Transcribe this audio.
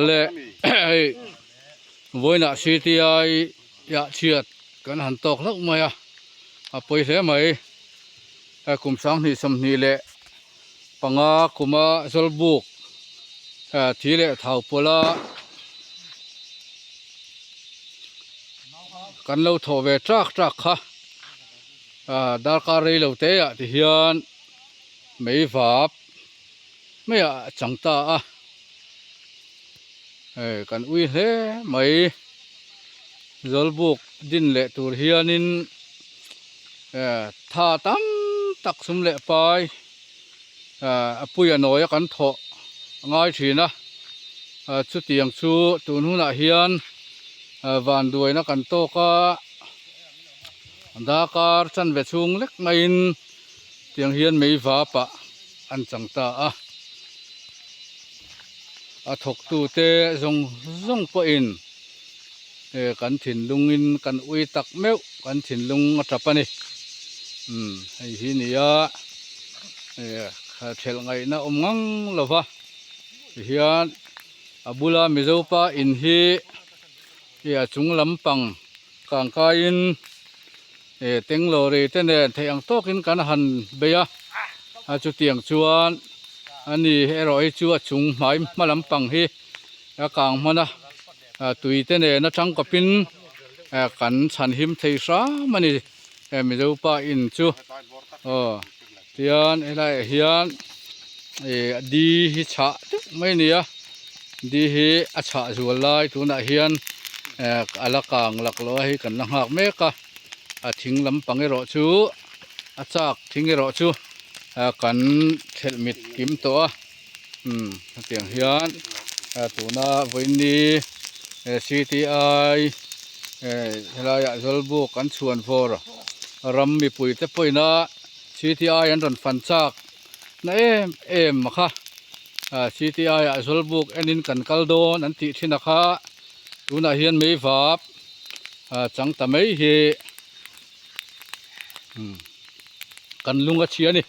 Le hei vawiinah CTI ah chhiat kan han tawk hlauh mai a, a pawi hle mai. Kum 2025 kuma Zawlbuk thi leh thau pawlh a kan lo thawh ve ṭak ṭak kha darkar rei lo te ah ti hian mei vap mai ah a chang ta a hei kan ui hle mai Zawlbuk din leh tur hianin tha tam tak sum leh pai a puia nawia kan thawh a ngai thin a chutiang chu tun hunah hian vanduaina kan tawk a darkar chanve chhung lek maiin tiang hian mei vap ah an chang ta a a thawktu te zawng zawng pawhin kan thinlungin kan ui tak meuh kan thinlung a tap a ni umm hei hi nia thelh ngaihna awm ngang lo va tihian a bula Mizo pa in hi a chung lampang kangkaiin Tenglawri te nen theih ang tawkin kan han bei a, a chutiang chuan ani erawh hi chu a chung hmai hma lampang hi a kang hman a, tui te nen atang kawpin kan chhan him thei hram a ni Mizo pa in chu aw tian helaiah hian ih di hi chhah deuh mai a ni a di hi a chhah zual lai tunah hian a la kang laklawh a hei kan la nghak mek a a thing lampang erawh chu a chak thing erawh chu kan thelh mit kim tawh a umm hetiang hian tuna vawiini C_T_I helaiah Zawlbuk an chhuan vawr ram mipui te pawhin a C_T_I an rawn fan chak na em em a kha C_T_I ah Zawlbuk enin kan kal dawn an tih thin a kha tunah hian mei vap chang ta mai hi kan lung a chhia a ni.